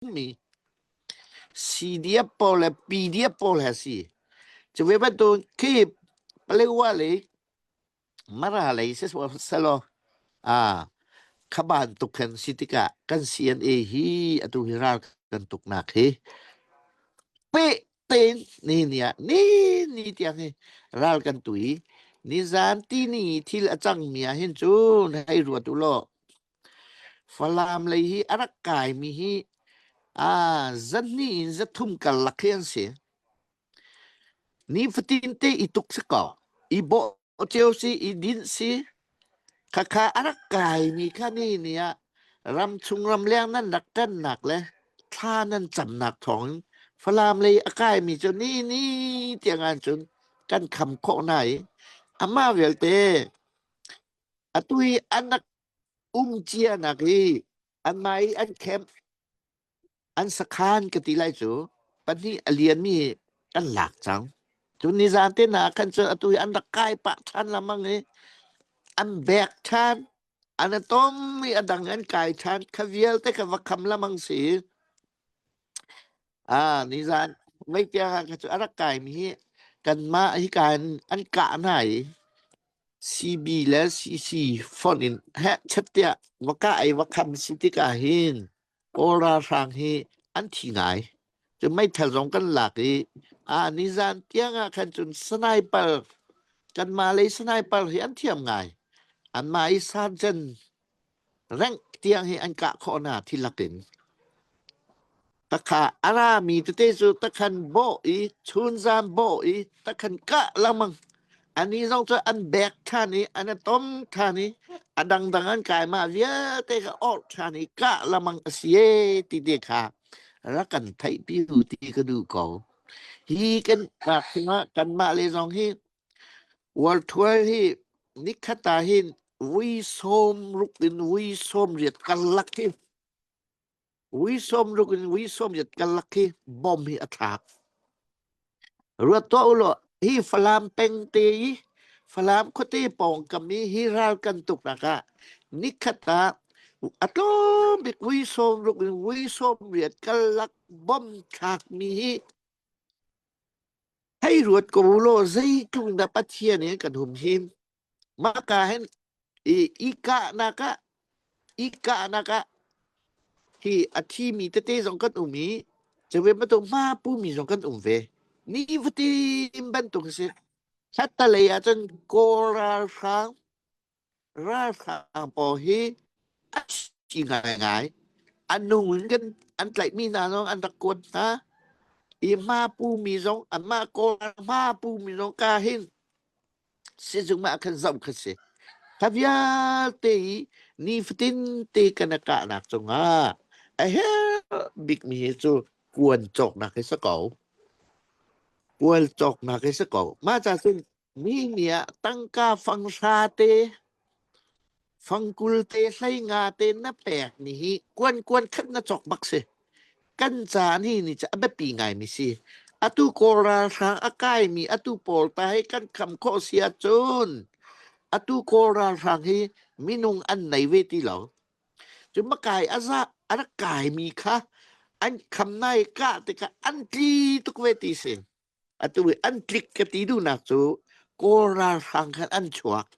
Mi CDF pawl le PDF pawl he si. Cu ve bantuk khi Palewa lei Mara lei siselaw ah kha bantuk khan si tikah kan CNA hi atu hi ral kan tuknak hi peh tein ni ni ah ni ni tiang hi ral kan tu i nizan tini thil a cangmi ah hin cun hei ruat u law Falam lei hi a rak kaimi hi zahnih in zathum karlak hi an si. Nifatin te i tuk si ko. I bawh cio si, i dinh si. Khakha a rak kaimi kha ni ni ah ramchung ramleng nan rak ṭannak le thla nan camnak thawngin Falam lei a kaimi cu ni ni tiang ahcun kan kham khawh hna i amah vialte atu hi an rak um cianak hi anmah i an camp an sakhan ka ti lai cu pahnih a lianmi kan lak cang. Cun nizan te na khan cun atu hi an rak kai pah ṭhan lengmang i an bek ṭhan an a tom i a dang an kai ṭhan kha vialte kha va kham lengmang si. Ah nizan mei tiang ah kha cu a rak kaimi hi kanmah hika in an kah hna i CB le CC fonh in hehchet tiah va kah i va kham si tikah hin Kawl ralhrang hi an thi ngai. Cu meithal zong kan lak i ah nizan tiang ah khan cun sniper kanmah lei sniper hi an thiam ngai. Anmah i sergeant rank tiang hi an kah khawh hna thi lakin. Takha a rami tete cu takhan bawh i chunzam bawh i takhan kah lengmang. Ani zong cu an bek ṭhan i an i tom ṭhan i a dangdang an kai mah vialte kha orh ṭhan i kah lengmang a si e ti te kha rak kan theihpi u ti ka duh ko. Hi kan nak chungah kanmah le zong hi World Tour hi nikhat ah hin vui 60 in vui 80 karlak hi Vui 60 in vui 80 karlak khi bom hi a thlak. Ruat tuah u law hi Falam peng te i Falam khuate pawngkam i hi ral kan tuknak ah nikhat ah a tlawm bik vui 60 in vui 80 karlak bom thlakmi hi hei ruat ko u law zeitluk dah Pathian in kan humhim. Maka hin i i kahnak ah i kahnak ah hi a thimi tete zong kan um i cuve bantuk hma pumi zong kan um ve. Nifatin bantuk a si. Khattalei ah cun Kawl ralhrang ralhrang pawl hi a thi ngaingai. A nung in kan an tlaihmi hna zong an rak kuat hna. I hma pumi zong anmah Kawl hma pumi zong ka hin Sizung ah khan zoh kha si. Kha vialte hi nifatin te kan i kahnak cungah a herh bikmi hi cu kuan cawknak hi si ko. Kual cawknak hi si ko. Mah ca cun mi nih ah tangka fang hra te Fangkul te hleinga te na pek ni hi kuan kuan khat na cawk bak si. Kan caan hi ni cu a biapi ngaimi si. Atu Kawl ralhrang a kaimi atu pawl ta hi kan kham khawh si ahcun atu Kawl ralhrang hi minung an nei ve ti lo. Cu makai a za a rak kaimi kha an kham nai kah tikah an tli tuk ve ti si. Atu i an tlik ka ti duhnak cu Kawl ralhrang khan an chuak.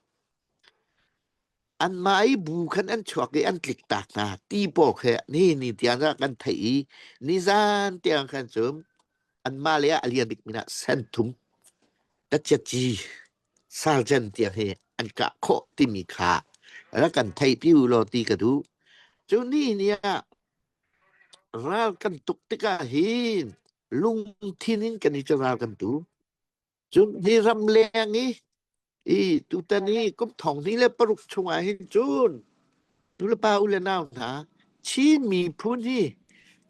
Anmah i bu khan an chuak i an tlik tak hna ti pawl khi ni ni tiang ah kan theih i nizan tiang khan cun anmah le ah a lian bik min ah senthum taciaci sergeant tiang hi an kah khawh timi kha rak kan theih pi u law ti ka duh. Cu ni ni ah ral kan tuk tikah hin lungthin in kan i cu ral kan tu. Cun hi ramleng i i tutan i kum thong hnih le paruk chungah hin cun nulepa u le nau hna Chin miphun hi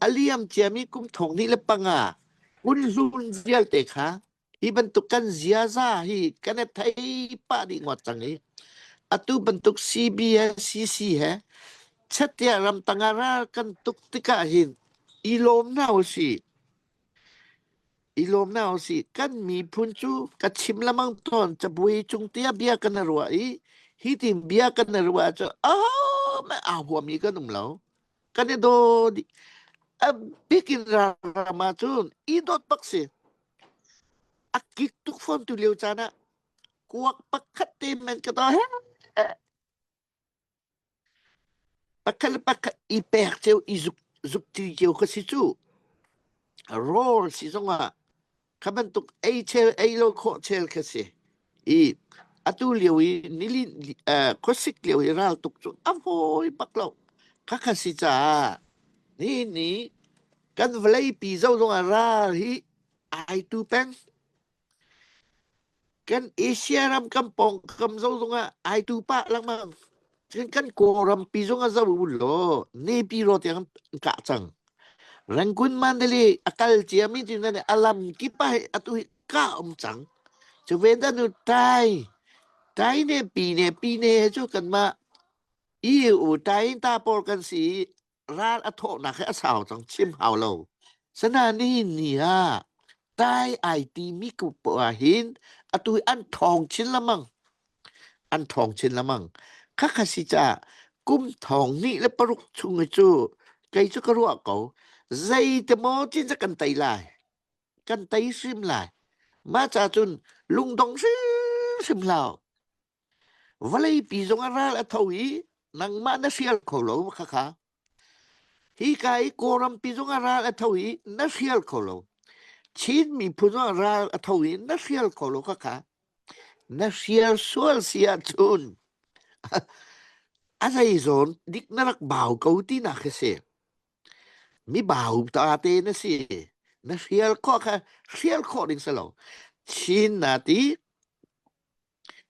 a liam ciami kum thong hnih le panga kunhlun vialte kha hi bantuk kan ziaza hi kan i thei pah dih ngawt cang i atu bantuk CB he CC he chettiah ramtang ah ral kan tuk tikah hin i lawm hna usih. I lawm hna usih. Kan miphun cu ka chim lamang tawn cabuai cung tiah bia kan i ruah i hi tin bia kan i ruah cu ahohmanh aa huami kan um lo. Kan i daw dih. A bik in ram ahcun i dawt bak si. A kik tuk fawn tu lio caan ah kuak pakhat te men ka to he. Pakhat le pakhat i pek cio i zuk zuk ti cio ka si cu. Rawl si zongah kha bantuk ei chel ei lo khawh chel kha si. I atu lio i nilin khuasik lio i ral tuk cu a fawi bak lo. Khakha si caah ni ni kan vawleipi zo zongah ral hi ai tu peng. Kan Asia ram kan pawngkam zo zongah ai tu pah lengmang. Cun kan Kawlrampi zong a zo u law Naypyidaw tiang an kah cang. Rangoon Mandalay a kal ciami cu nan a lam kip ah atu hi kah um cang. Cu ve dan u tai tai ne pi ne pi ne cu kanmah EU tai ta pawl kan si i ral a thawhnak hi a sau cang chim hau lo. Sana ni ni ah tai ai timi ku poah hin atu hi an thawng chin lamang. An thawng chin lamang. Khakha si caah kum thawng nih le paruk chung hi cu kei cu ka ruah ko. Zei te maw cin ca kan tei lai. Kan tei hrim lai. Mah ca cun lungdong hrimhrim hlah. Vawleipi zong a ral a tho i nangmah na hrial kho lo khakha. Hika i Kawlrampi zong a ral a tho i na hrial kho lo. Chin miphun zong a ral a tho i na hrial kho lo khakha. Na hrial sual si ahcun a zei zawn dik na rak bau ko tinak khi si. Mi bau ta te na si. Na hrial khawh kha hrial khawh ding si lo. Chin na ti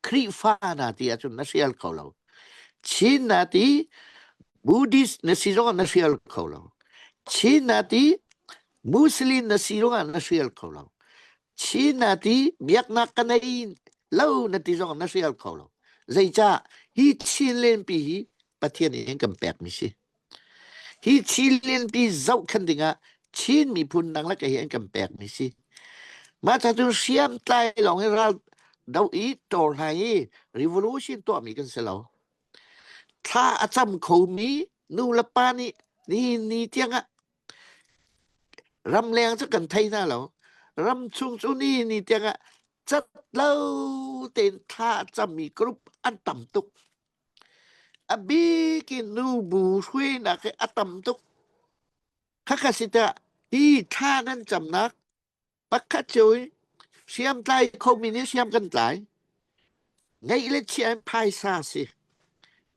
Khrihfa na ti ahcun na hrial kho lo. Chin na ti Buddhist na si zongah na hrial kho lo. Chin na ti Muslim na si zongah na hrial kho lo. Chin na ti biaknak ka nei lo na ti zongah na hrial kho lo. Zeicah hi Chin lenpi hi Pathian nih an kan pekmi si. Hi Chinlianpi zohkhenh dingah Chin miphun nang le kei hi an kan pekmi si. Mah ca cu hriamtlai lawng hi ral do i tawr-hlai i revolution tuahmi kan si lo. Thla a cam khomi nu le pa nih nihin ni tiangah ramleng cu kan thei hna lo. Ramchung cu nihin ni tiangah cat lo tein thla a cammi group an tam tuk. A bik in nubu hruainak hi a tam tuk. Khakha si tiah hi thla nan camnak pakhat cio i hriamtlai khomi nih hriam kan tlai. Ngeih le chiah in phaisa si.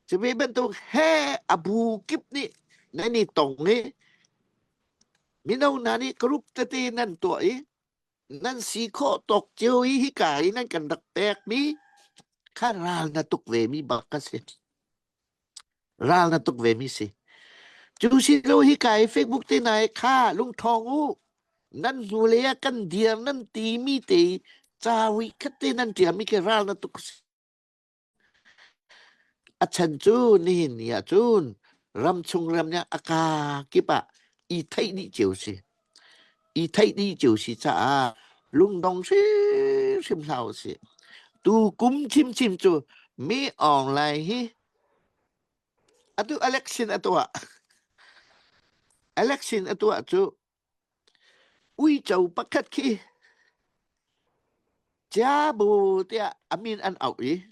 Cuve bantuk he a bu kip nih nan i tong i mino hna nih group tete nan tuah i nan si khawh tawk cio i hika i nan kan rak pekmi kha ral na tuk vemi bak ka si. Ral na tuk vemi si. Cu si lo hika i Facebook te na i kha lungthawng u nan hnulei ah kan dir nan timi te cawi khat te nan tiami khi ral na tuk si. A chan cu nihin ni ah cun ramchung ram nih a kaa kip ah i theih dih cio si. I theih dih cio si caah lungdong hrimhrim hlah usih. Tu kum chinchin cu mi online hi atu election a tuah. Election a tuah cu Uico pakhat khi Ciabu tiah a min an auh i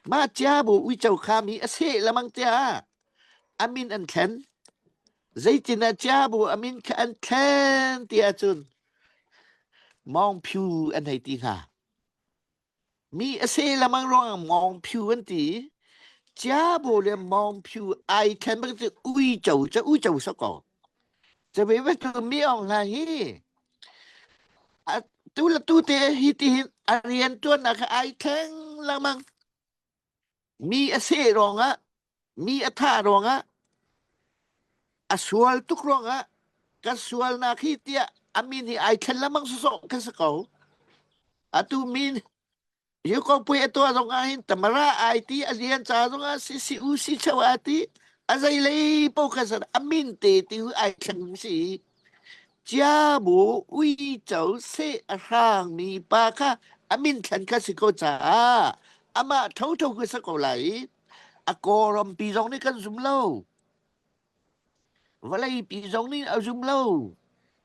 mah Ciabu uico kha mi a seh lengmang tiah a min an thlen. Zeitin ah Ciabu a min kha an thlen ti ahcun Mawngphu an hei ti hnga. Mi a seh lengmang ruangah mawngphu an ti. Ciabu le mawngphu ai thlen bak cu uico cu uico sawk ko. Cabe bantuk mi ong hna hi tu le tu te hi ti hin a rian tuannak kha ai thleng lengmang. Mi a seh ruangah, mi a thah ruangah, a sual tuk ruangah ka sualnak hi tiah a min hi ai thlen lengmang sawsawh kan si ko. Atu min Yukopui a tuah zong ah hin Tamara ai ti a lian ca zong ah si si u si cheu a ti a zei lei po kha san a min te ti hu ai thleng si chia bu ui cho se a hrang mi pa kha a min thlen kha si ko caah amah tho tho ku sa ko lai a kawram pi zong nih kan zum lo. Vawleipi zong nih a zum lo.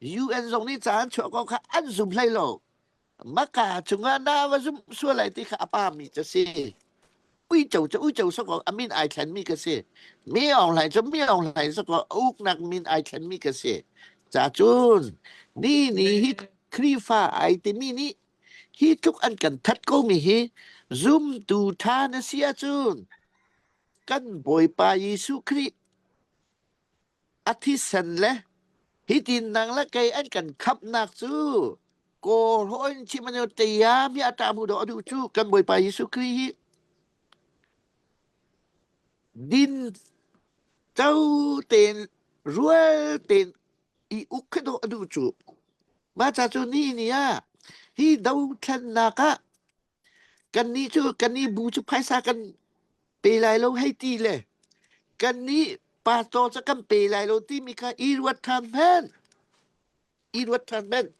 UN zong nih ca an chuah ko kha an zum hlei lo. Maka cungah na va zumh sual lai ti kha a pami cu si. Uico cu uico sawk a min ai thlenmi ka si. Mi Aung Hlaing cu Mi Aung Hlaing sawk a uknak min ai thlenmi ka si. Ca cun ni ni hi Khrihfa ai timi nih hi tluk an kan that komi hi zumtu ṭha na si ahcun kan Bawipa Jesuh Khrih a thisen le hitin nang le kei an kan khamhnak cu kawlhawn chim an teiam hi a ṭah mu dawh a duh cu kan Bawipa Jesuh Khrih hi din co tein rual tein i uk khi dawh a duh cu. Mah ca cu ni ni ah hi dothlennak ah kannih cu kannih bu cu phaisa kan pe lai lo hei ti le kannih pastor cu kan pe lai lo timi kha i ruat ṭhan hmanh. I ruat ṭhan hmanh.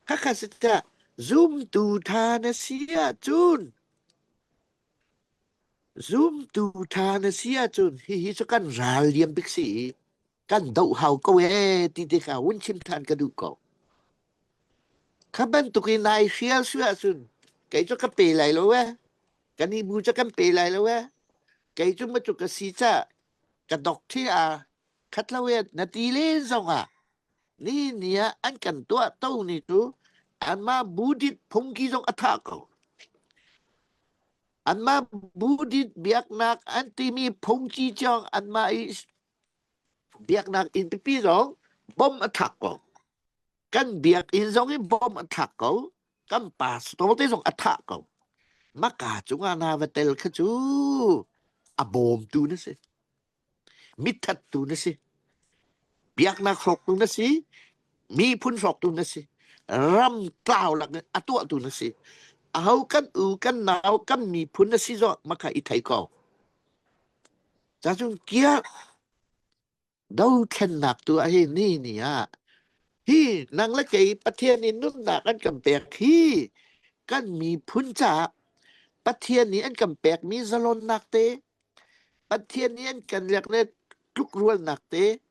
Khakha si tiah zumtu ṭha na si ahcun zumtu ṭha na si ahcun hihi cu kan ral liam bik si i kan doh hau ko ee ti te kha hun chim ṭhan ka duh ko. Kha bantuk in nai hrial si ahcun kei cu ka pe lai lo ee. Kan i bu cu kan pe lai lo ee. Kei cu ma cu ka si ca ka dok thi a khat lo ee na ti len zong ah ni ni ah an kan tuah to ni cu anmah Buddhist phungki zong a tha ko. Anmah Buddhist biaknak an timi phungki cong anmah i biaknak inn pipi zong bom a thlak ko. Kan biakinn zong in bom a thlak ko. Kan pastor te zong a thah ko. Maka cungah na va tel kha cu a bawmtu na si. Mithattu na si. Biaknak hrawktu na si. Miphun hrawktu na si. Ram tlau lak in a tuahtu na si. Aho kan u kan nau kan miphun na si zong maka i thei ko. Cacun kia dothlennak tu ah hi ni ni ah hi nang le kei Pathian in nunnak an kan pek hi kan miphun caah Pathian nih an kan pekmi zalonnak te Pathian nih an kan lek le tlukrualnak te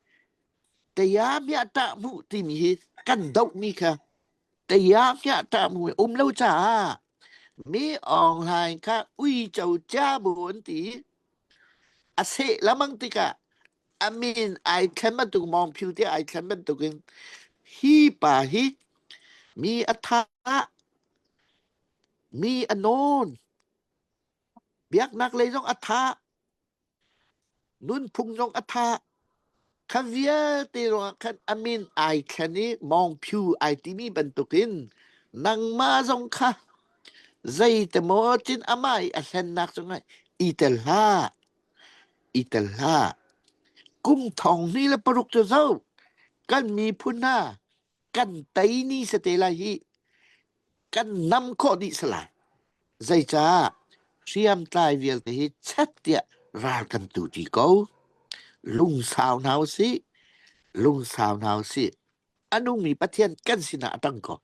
tayamya tah mu timi hi kan dohmi kha tayamya tah mu um lo caah mi Aung Hlaing kha uico cha bu an ti A seh lengmang tikah a min ai thlen bantuk mawngphiu te ai thlen bantukin hi pa hi mi a thah, mi a nawn, biaknak lei zong a thah, nunphung zong a thah. Kha vialte ruangah khan a min ai thlen i mawngphiu ai timi bantukin nangmah zong kha zeitemaw cin amah i a hlennak cungah i tel hlah, i tel hlah. Kum thong hnih le paruk cu zoh, kan miphun hna kan tei ni sate lai hi kan nam khawh dih salai. Zeicah hriamtlai vialte hi chet tiah ral kan tu ti ko. Lungsau hna usih, lungsau hna usih. A nungmi Pathian kan sinah a tang ko.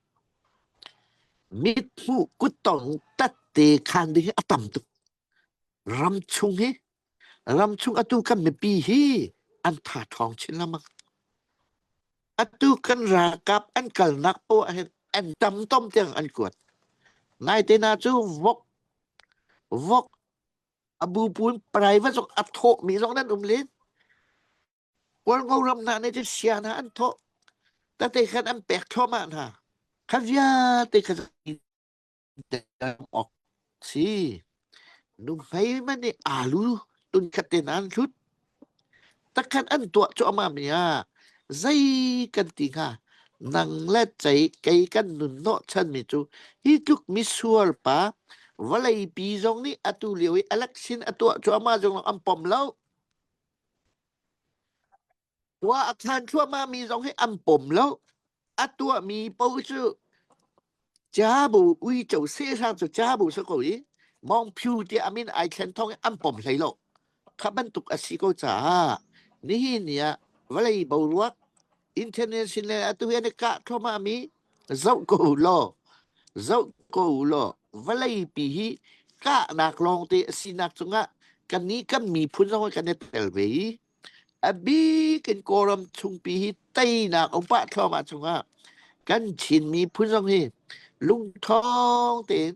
Mithmuh kuttong tatte khan ding hi a tam tuk. Ram chung hi ram chung atu kan mipi hi an tha ṭhawng chin lengmang. Atu kan ralkap an kalnak poah hin an tam tom tiang an kuat. Naite na cu vok vok a bu pun private zong a thawhmi zong nan um len. Hualngo ram hna nih cun sia hna an thawh. Tate khan an pek thluahmah hna. Kha vialte kha awk si. Nuhmei man nih alu tun khat te an hlut. Takhan an tuah cuahmah mi ah zei kan ti hnga? Nang le cei kei kan nun hnawh chanmi cu hi tluk misual pa vawleipi zong nih atu lio i election a tuah cuahmah zong an pom lo. Khua a khan thluahmahmi zong hi an pom lo. A tuahmi paoh cu cabu uico sehhrang cu cabu si ko i mawngphiu tiah a min ai thlen thawng i an pom hlei lo. Kha bantuk a si ko caah nihin ni ah vawlei boruak international atu hi an i kah thluahmahmi zoh ko u law zoh ko u law vawlei pi hi kahnak lawngte a sinak cungah kannih kan miphun zong kan i tel ve i. A bik in Kawlram chungpi hi teinak um pah thluahmah chungah kan Chin miphun zong hi lungṭhawng tein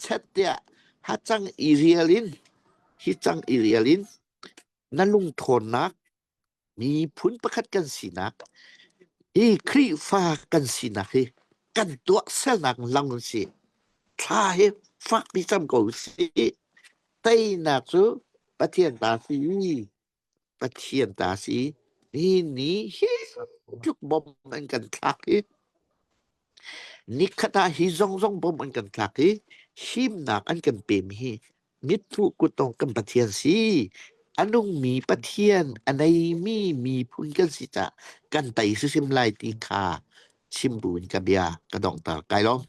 chet tiah hacang i rial in hi cang i rial in na lungṭhawnnak miphun pakhat kan sinak hi Khrihfa kan sinak hi kan tuahsernak lang an si. Thla hi fakpi cam ko sih. Teinak cu Pathian ta si. Pathian ta si. Hi ni hi tluk bom an kan thlak hi nikhat ah hi zongzong bom an kan thlak hi himnak an kan pem hi mithuh kuttong kan Pathian si. A nungmi Pathian a neimi miphun kan si caah kan tei hrimhrim lai ti kha chim buin ka bia ka donghter. Kai lawm.